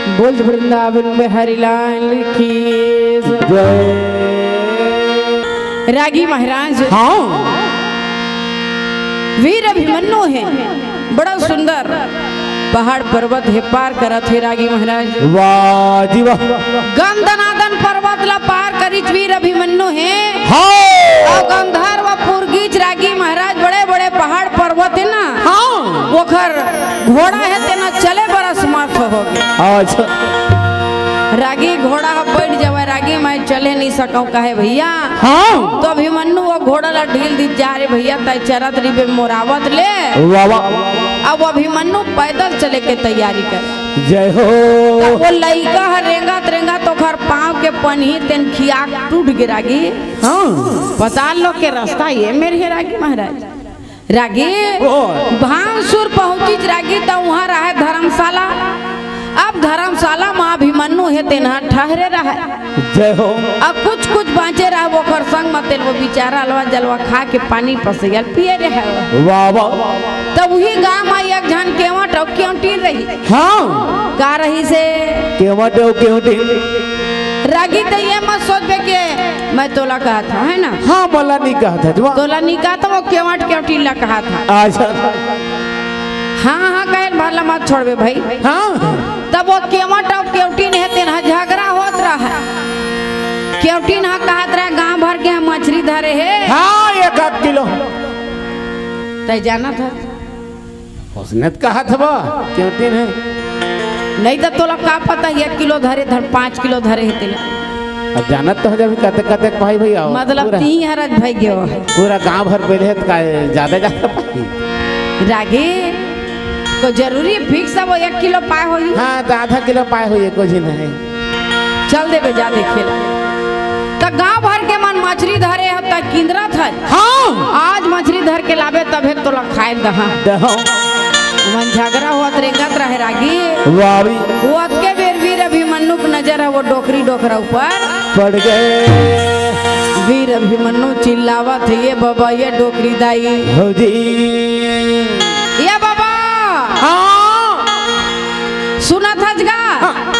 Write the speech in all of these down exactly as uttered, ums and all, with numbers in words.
बोल वृंदावन बिहारी लाल की जय। रागी महाराज, हाँ। वीर अभिमन्यु हे, बड़ा सुंदर पहाड़ पर्वत हे, पार करत हे रागी महाराज। वाह जी वाह। गंध दनादन पर्वत ला पार करिच वीर अभिमन्यु हे। हाँ। अउ गंधर्व पुरगीच रागी महाराज, बड़े बड़े पहाड़ पर्वत हे ना, हाँ। ओखर घोड़ा हे, तेना चले बर असमर्थ हो गे। अच्छा। रागी घोड़ा ह बैठ जावय, रागी मैं चले नहीं सकंव, कहे भैया। हाँ। तो अभिमन्यु वो घोड़ा ला ढील दिस, जा रे भैया, तय चरत रहिबे मोरावत ले। वाह, वाह। अब अभिमन्यु पैदल चले के तैयारी करे। जय हो। तब वो लइका ह रेंगत रेंगत ओखर पाँव के पनही तेन खियाक टूट गे रागी। हाँ। पताल लोक के रस्ता ये मेर हे रागी महाराज। रागी, ओ। भानसुर पहुंचिच रागी, त उहाँ रहय धर्मशाला। अब धर्मशाला म अभिमन्यु हे, तेन ह ठहरे रहय। जय हो। अब कुछ कुछ बाँचे रहय ओखर संग म, तेन वो बिचारा अलवा जलवा खा के पानी पसैया ल पिए रहय। वाह, वाह। तब उही गाँव म एक झन केवट अउ केवटिन रहिस। हाँ। का रहिसे? केवट अउ केवटिन। रागी, त ये मत सोचबे के मैं तोला कहत हँव, है ना? हाँ, मोला नहीं कहत हस, वाह। तोला नहीं कहत हँव, वो केवट केवटिन ला कहत हँव। अच्छा। हाँ, हाँ, कहे भर ला मत छोड़बे भाई। हाँ। तब वो केवट अउ केवटिन हे, तेन ह झगड़ा होत रहय। केवटिन ह कहत रहय, गाँव भर के हम मछरी धरे हे। हाँ, एक आध किलो। तय जानत हस? ओसने त कहत हवय, केवटिन हे। नहीं त तोला का पता, एक किलो धरे, धर पाँच किलो धरे हे तेला। अब जानत तो हो जाबे, कतेक, कतेक भाई भैया हो। मतलब पूरा, तीन हरज भाई गयो है। पूरा गाँव भर बेले हे त का ज्यादा, ज्यादा पाही। रागी, कोई जरूरी fix हे वो एक किलो पाए होही? हाँ, त आधा किलो पाए होही, एको झिन हे। चल देबे, जा देखे ला। त गाँव भर के मन मछरी धरे हे, त किंदरत हे। हाँ। आज मछरी धर के लाबे, तभे तोला खाए ल दहा। दहो। मन झगड़ा होत रेंगत रहे रागी। वाह भी। वो अतके बेर वीर अभिमन्यु के नजर हे वो डोकरी डोकरा ऊपर। पड़ गे। वीर अभिमन्यु चिल्लावत हे, "ये बाबा, ये डोकरी दाई।" हो जी। "ये बाबा।" हाँ। सुनत हस गा? हाँ।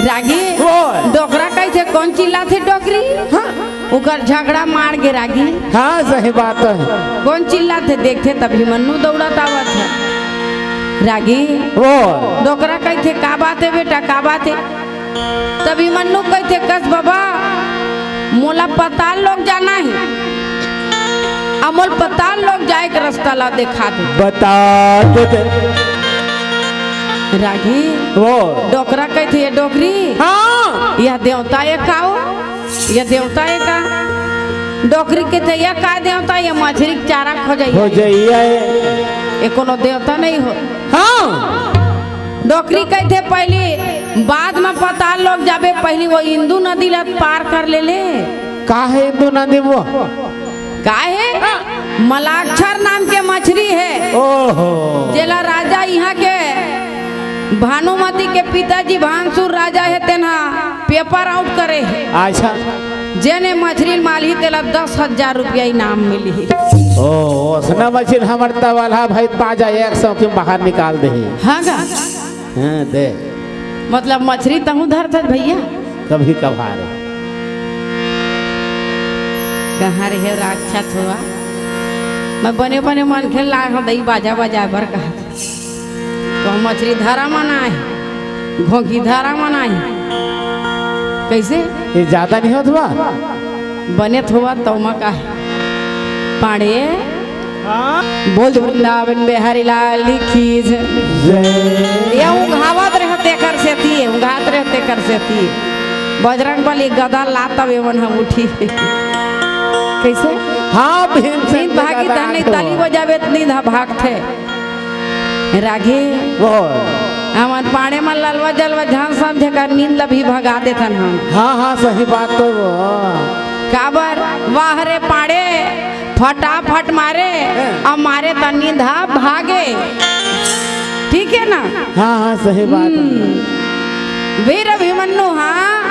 रागी, वो। डोकरा कहिथे, "कोन चिल्लाथे डोकरी?" हाँ। ओकर झगड़ा माड़ गे रागी। हाँ, सही बात हे। कोन चिल्लाथे देखथे, त अभिमन्यु दौड़त आवत हे। रागी, वो। डोकरा कहिथे, "का बात हे बेटा, का बात हे?" त अभिमन्यु कहिथे, "कस बाबा, मोला पताल लोक जाना हे। अब मोला पताल लोक जाए के रस्ता ला देखा दे।" बता दे दे। रागी, वो। डोकरा कहिथे, "ये डोकरी।" हाँ। "ये देवता हे का वो? ये देवता हे का?" डोकरी कहिथे, "ये का देवता, ये मछरी के चारा खोजइया हो हे।" जइया हे। "ये कोनो देवता नहीं हो।" हाँ। डोकरी कहिथे, "पहली बाद म पताल लोक जाबे, पहली वो इंदू नदी ला पार कर ले ले।" का हे इंदू नदी वो? का हे? मलाक्षर नाम के मछरी हे। ओहो। जेला राजा इहाँ के भानुमति के पिताजी भानसुर राजा हे, तेन ह paper out करे हे। अच्छा। जेने मछरी मालही तेला दस हजार रुपया इनाम मिलही। ओ, ओसना मछरी हमर तवलहा भाई ताजा एक सौ के बाहर निकाल देही। हाँ गा। हाँ, दे। मतलब मछरी तहूँ धरथस भैया? कभी कभार। कहाँ रहे राक्षस हुआ? मैं बने बने मनखे लाए हँव दई बाजा बजाए बर कहा। तो मछरी धरा मन आए, घोंघी धरा मन आए। कइसे? ये ज्यादा नहीं होत हुआ? बने थोवा तौ मा का हे? पाड़े। हाँ। बोल वृंदावन बिहारी लाल की जय। जय। ये उघावत रहते कर सेती, उघात रहते कर सेती। बजरंग बली गदा लात वे मन हम उठी। कइसे? हाँ, भीम से नींद भागी गदा धन नहीं आठो। ताली बजावे त नींद हा भागथे। रागी। वो। हमन पाड़े मन ललवा जलवा झन समझे कर नींद ल भी भगा देथन हम। हाँ, हाँ, सही बात तो वो। काबर? वाह रे पाड़े, फटाफट मारे, हाँ। अब मारे त नींद हा भागे। ठीक हे ना? हाँ, हाँ, सही बात हे। हम्म। वीर अभिमन्यु, हाँ,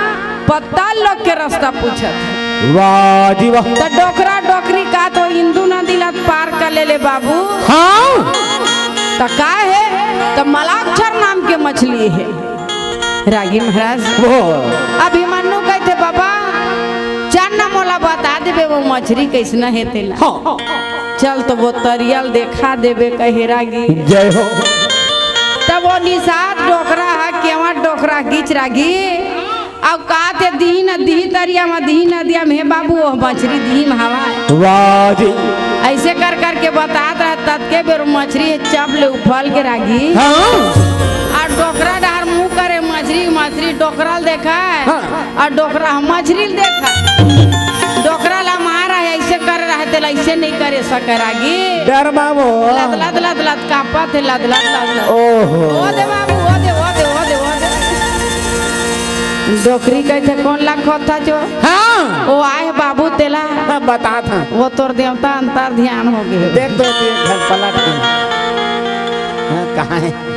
पताल लोक के रस्ता पूछत हे। वाह जी वाह। त डोकरा डोकरी का तो इंदू नदी ला पार कर ले ले बाबू। हाँ। त का हे? त मलाक्षर नाम के मछली हे। रागी महाराज, वो। अभिमन्यु कहिथे, "बाबा, चल ना, मोला बता देबे वो मछरी कइसना हे तेला।" हाँ। चल तो वो तरिया ल देखा देबे कहे रागी। जय हो। तब वो निसात डोकरा ह, केवट डोकरा ह, गिच रागी। अउ का ते दिही न दिही तरिया म, दिही नदिया म, "हे बाबू, वो मछरी दिही म हवय।" वाह जी। अइसे कर कर के बतात रहा, ततके बेर मछरी ह चप ले उफल के रागी। हाँ। अउ डोकरा डहर मुँह करे मछरी, मछरी डोकरा ल देखय। हाँ। अउ डोकरा ह मछरी ल देखय। डोकरा ला मार रहा है, अइसे कर रहा है, तेला अइसे नइ करे सके रागी। डर बाबू। लद लद लद लद कांपत हे, लद लद लद लद। ओहो। ओ दे बाबू, ओ दे, ओ दे, ओ दे, ओ दे। डोकरी कहिथे, "कोन ला खोथा चो?" हाँ। "ओ आय बाबू तेला।" हाँ, बतात हँव। "वो तोर देवता अंतर ध्यान हो गे।" देख तो एक घर पलट के। हाँ, कहाँ हे?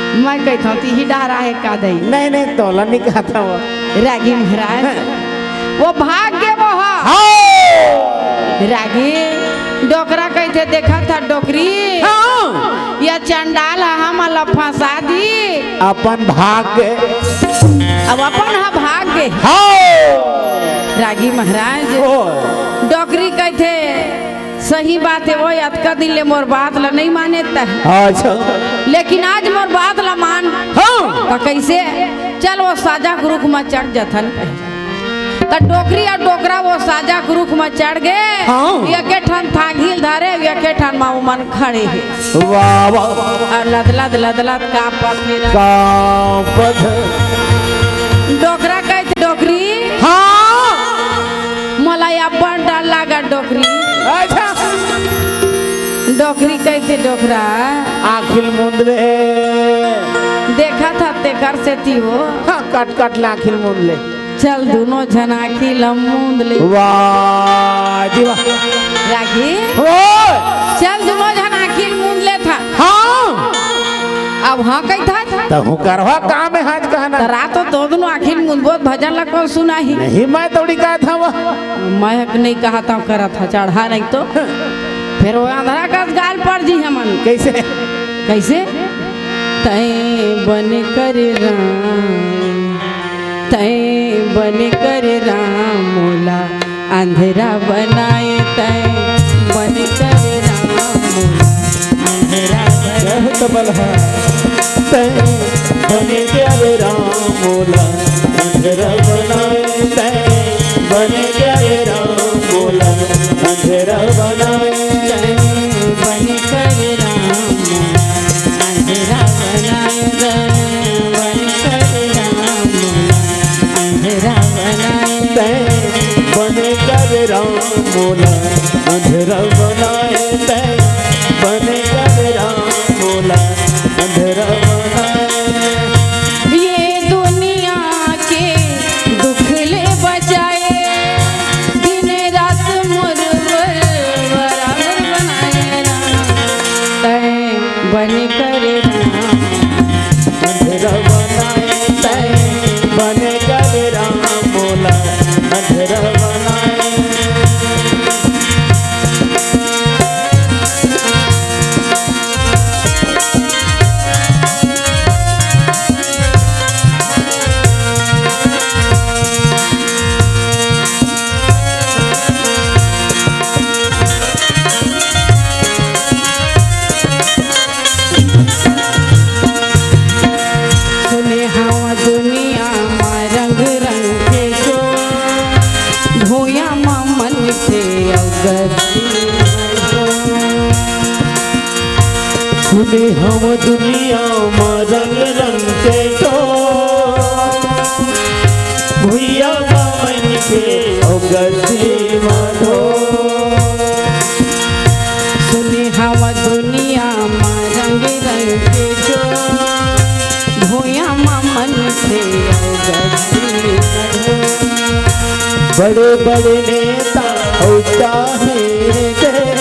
मैं कहिथंव, तिही डहर आहे का दई? नहीं, नहीं, तोला नहीं कहत हँव। रागी महाराज, हाँ। वो भाग गे वो ह। हाँ। रागी, डोकरा कहिथे, "देखत हस डोकरी, हाँ। ये चंडाल ह हमन ला फंसा दिस।" अपन भाग गे। अब अपन ह भाग गे। हाँ। रागी महाराज, ओ। डोकरी कहिथे, सही बात हे, वो अतका दिन ले मोर बात ला नइ माने तैं। अच्छा। लेकिन आज मोर बात ला मान। हाँ। त कइसे? चल वो साजा के रूख म चढ़ जथन कहे। त डोकरी अउ डोकरा वो साजा के रूख म चढ़ गे। हाँ। एके ठन थांघी ल धरे, एके ठन म ओमन खड़े हे। वाह, वाह। अउ लदलद, लदलद कांपत हे। कांपत हे। डोकरा कहिथे, "डोकरी।" हाँ। मोला अब्बड़ डर लागत डोकरी। अच्छा। डोकरी कहिथे डोकरा। आँखी ल मूंद ले। देखत हस तेकर सेती हो। हाँ, कट कट ले आँखी ल मूंद ले। चल दूनों झन आँखी ल मूंद ले। वाह जी वाह। रागी। ओ। चल दूनों झन आँखी ल मूंद लेथन। हाँ। अब हाँ कहिथस। त हूँ करवा काम हे आज कहना। त रात तो दूनों आँखी ल मूंदबो त भजन ला कोन सुनाही? नहीं, मैं थोड़ी कहत हँव। मैं हक नहीं कहत हँव, करत हँव चढ़ा नहीं तो। फेर वो अंधरा कस गाल पड़ जी हमन। कइसे? कइसे? तैं बने करे राम, तैं बने करे राम मोला अंधरा बनाए, तैं बने करे राम मोला अंधरा बनाए। जय हो तबलहा। तैं बने करे राम मोला अंधरा बनाए, तैं बने करे राम मोला अंधरा बनाए। तैं बने करे राम मोला अंधरा बनाए, तैं बने करे राम मोला अंधरा बनाए। तैं बने करे राम मोला अंधरा बनाए, तैं बने करे राम मोला अंधरा बनाए। ये दुनिया के दुख ले बचाए, दिन रात मोर बर बराबर बनाए राम। तैं बने करे राम अंधरा बनाए, तैं बने करे राम मोला अंधरा बनाए। सुने हँव दुनिया म रंग रंग के चोर, भुइयां म मन के अउ गद्दी म डोर। सुने हँव दुनिया म रंग रंग के चोर, भुइयां म मन के अउ गद्दी म डोर। सुने हँव दुनिया म रंग रंग के चोर, भुइयां म मन के अउ गद्दी म डोर। बड़े बड़े नेता अउ चाहे के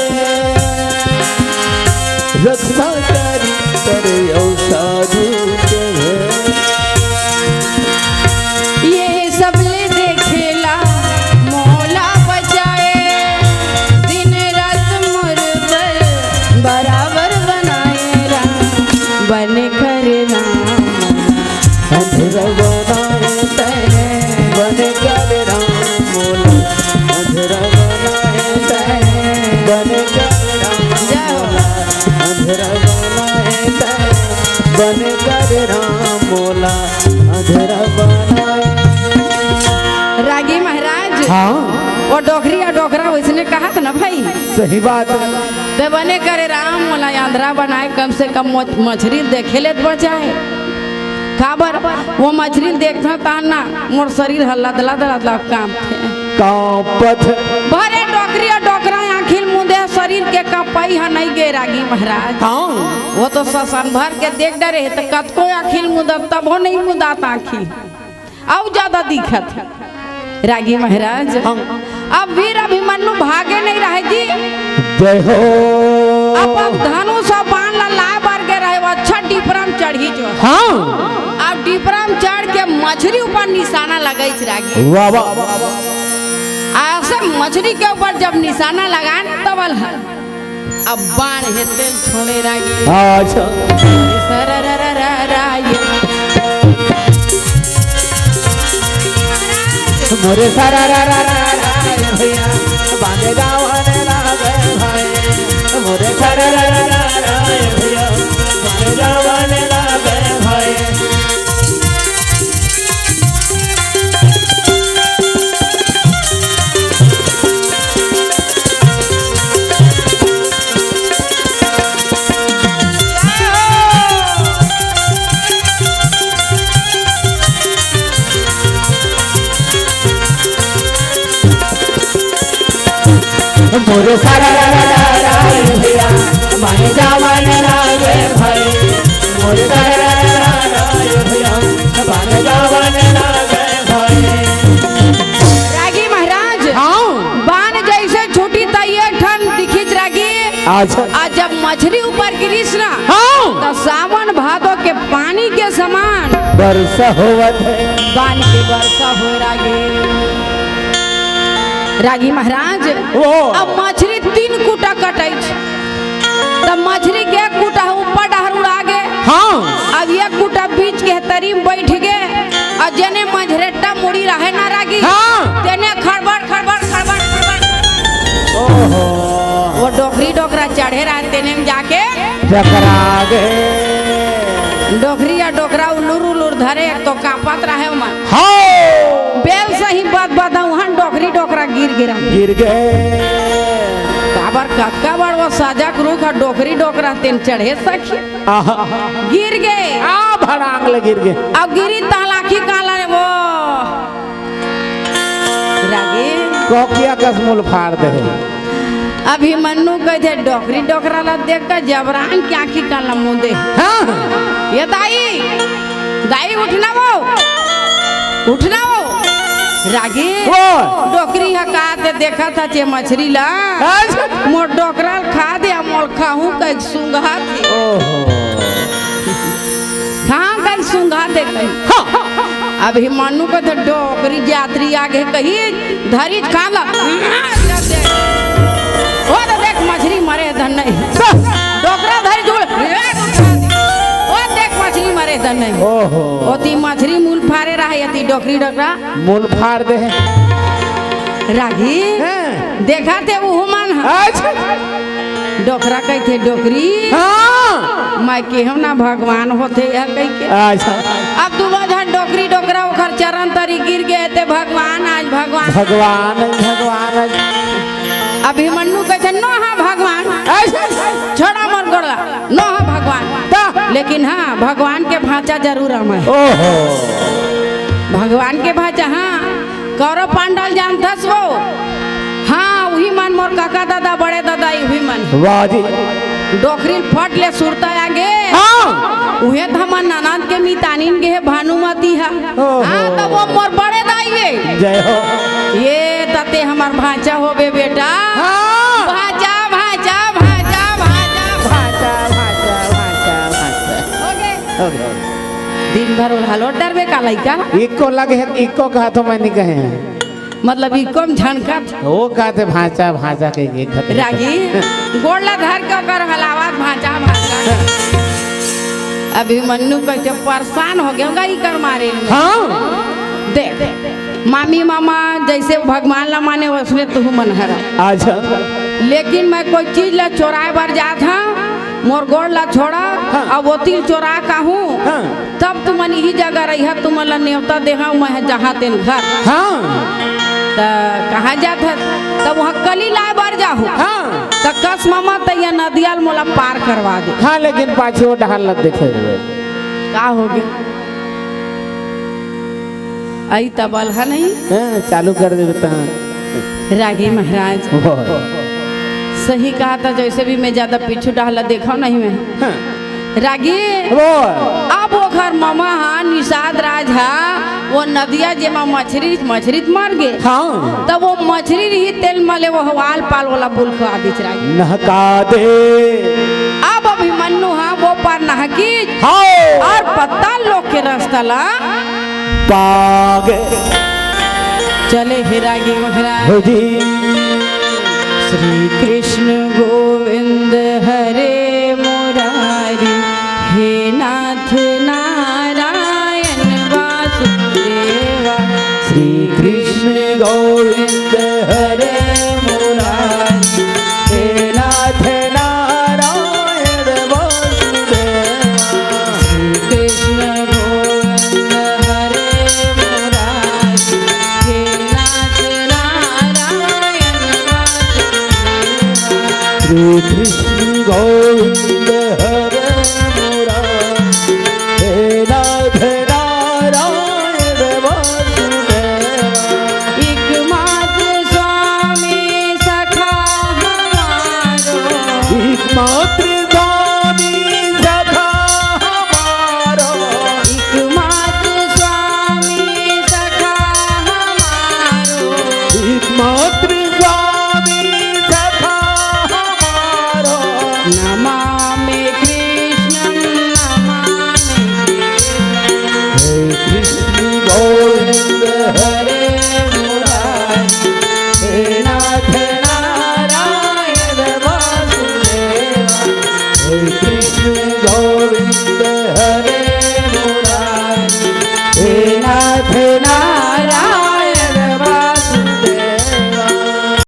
रक्षा करी करे अउ साधु के। ये सब ले देखेला मोला बचाए, दिन रात मोर बर बराबर बनाए राम, बने करे राम। अंधरा मोला अंधरा बना। रागी महाराज, हाँ। वो डोकरी या डोकरा वैसने कहा था ना भाई। सही बात है। ते बने करे राम मोला अंधरा बनाए, कम से कम मो-, मछरी देखे ले तो बचाए। काबर वो मछरी देखता था ना, मोर शरीर हल्ला दला दला दला काम थे। कांपत। भरे डोकरी या डोकरा आँखिल मुंदे शरीर के कपई ह नहीं गे रागी महाराज। हाँ। वो तो ससन भर के देख डरे हे, तो कतको आँखिल मुदत तबो नहीं मुदात आँखी, अउ ज्यादा दिखत हे। रागी महाराज, हाँ। अब वीर अभिमन्यु भागे नहीं रहे जी। जय हो। अपन धनुष अउ बाण ला लाए बर गे रहे, वो अच्छा डिपरा म चढ़ी जो। हाँ। अब डिपरा म चढ़ के मछरी ऊपर निशाना लगाइस रागी। वाह, वाह। ऐसे मछरी के ऊपर जब निशाना लगाए ना, तब अल-, अब बाण हे तेल छोड़े रागी। अच्छा। सररररररर। मोरे सारा रा रा रा रा रा भैया, बांधे जावन लागे भाई। मोरे सारा रा रा रा रा भैया, बांधे जावन लागे भाई। मोरे सारा रा रा रा रा भैया, माने जावन लागे भाई। मोरे सारा रा रा रा रा भैया, माने जावन लागे भाई। रागी महाराज, हाँ। बाण जैसे छूटी त एक ठन दिखिस रागी। अच्छा। आ जब मछरी ऊपर गिरिस ना, हाँ। त सावन भादो के पानी के समान बरसा होवत हे। बाण के बरसा हो रागी। रागी महाराज, ओ। अब मछरी तीन कुटा कटै छ। त मछरी के एक कुटा ऊपर डहर उड़ा गे। हाँ। अब एक कुटा बीच के तरी म बैठ गे। अउ जेने मझरेटा मुड़ी रहे ना रागी, हाँ। तेने खड़बड़, खड़बड़, खड़बड़, खड़बड़। ओहो। वो डोकरी डोकरा चढ़े रहे, तेने म जाके टकरा गे। डोकरी या डोकरा उलुर उलुर धरे, एक तो कांपत रहे ओमा। हाँ। बेल सही बद बद उहन डोकरी डोकरा गिर गिरा। गिर गे। काबर कतका बड़ वो सजक रुख ह डोकरी डोकरा तेन चढ़े सखी। आहा। गिर गे। आ भड़ांग ले गिर गे। अब गिरी तालाखी काला रे वो। रागी। कोकिया कस मुल फाड़ दे। अभिमन्यु कहिथे डोकरी डोकरा ला देख के जबरान के आँखी काला मुंदे। हाँ। ये दाई, दाई उठना वो, उठना वो। रागी। वो। डोकरी ह का ते देखत हे चे मछरी ला। अच्छा। मोर डोकरा ल खा दे, मोल खाहूँ कहिके सूंघत हे। ओहो। खाहूँ कहिके सूंघत हे कही। हाँ। अभिमन्यु कथे डोकरी जातरी आगे कही, धरी खा ला। ओ तो देख मछरी मरे धन नहीं। डोकरा धरी झूल। ओ देख मछरी मरे धन नहीं। ओहो। ओती मछरी मुल फारे रहे, एती डोकरी डोकरा मुल फाड़ दे हे। रागी, हैं? देखा थे उहू मन ह। अच्छा। डोकरा कहिथे डोकरी। हाँ। मैं केहेंव ना भगवान होथे यह कहिके। अच्छा। अब दूनों झन डोकरी डोकरा ओखर चरण तरी गिर गे ते भगवान आज भगवान। भगवान, भगवान। अभिमन्यु कहिथे नो हाँ भगवान। अच्छा। छोड़ा मोर गोड़वा। नो हाँ भगवान। ता। लेकिन हाँ, भगवान के भांचा जरूर हवय। ओहो। भगवान के भांचा, हाँ। कौरव पांडव ल जानथस वो? हाँ, उही मन मोर काका दादा, बड़े दादा, उही मन। वाह जी। डोकरी ल फट ले सुरता आगे। हाँ। उहे त हमर ननद के मितानिन गे हे भानुमती हा। ओहो। हाँ, त वो मोर बड़े दाई ए। जय हो। ये तते हमर भांचा होबे बेटा। हाँ। भांचा, भांचा, भांचा, भांचा। भांचा, भांचा, भांचा, भांचा। हो गे। हो गे, हो गे। दिन भर ओला हलोट डरबे का लइका? इक्को लगे हे, इक्को कहा तो मैं नहीं कहे हैं। मतलब इक्को म झनकत। वो कहा थे भांचा, भांचा के एक घट। रागी, गोड़ ला धर के ओकर हलावत भांचा, भांचा। अभिमन्यु कहिथे परेशान हो गे होंगा इकर मारे में। हाँ। देख, मामी मामा जैसे भगवान ला माने वैसने तुहू मन हरा। अच्छा। लेकिन मैं कोई चीज ला चोराए बर जात हंव, मोर गोड़ ला छोड़ा, हाँ। अब वो तिल चोरा कहूँ, हाँ। तब तुमन इही जगह रहिहा, तुमन ला नेवता देहा, मैं जहाँ तेन घर। हाँ। त कहाँ जात हस? तब वहाँ कली लाए बर जाहूँ। हाँ। त कस ममा त ये नदिया ल मोला पार करवा दे। हाँ, लेकिन पाछे वो डहान ला देखे हुए। का हो गया? आई तबल है नहीं? हाँ, चालू कर दे बेटा। रागी महाराज। वाह। सही कहा था, जैसे भी मैं ज्यादा पीछू डहला देखा नहीं मैं। हाँ। रागी। वाह। अब वो घर मामा हा, निषाद राज हा, वो नदिया जेमा मछरी, मछरी त मर गे। हाँ। तब वो मछरी रही तेल मले वो हवाल पाल वाला बुल खवा दीच रागी। नहका दे। अब अभिमन्यु हा वो पार नहकी। हाँ। और पत्ता लोग के रास्ता ला पाग। चले हे रागी महाराज। हो जी। श्री कृष्ण गोविंद हरे मुरारी, हे नाथ नारायण वासुदेवा। श्री कृष्ण गोविंद हरे मुरारी, हे नाथ नारायण वासुदेवा। श्री कृष्ण गोविंद हरे मुरारी, हे नाथ नारायण वासुदेवा। श्री कृष्ण गोविंद हरे मुरारी, हे नाथ नारायण वासुदेवा। एकमात्र स्वामी सखा हमारो। एकमात्र स्वामी सखा हमारो। एकमात्र स्वामी सखा हमारो। एकमात्र स्वामी सखा हमारो। नमामि कृष्णं, नमामि कृष्णं। हे कृष्ण गो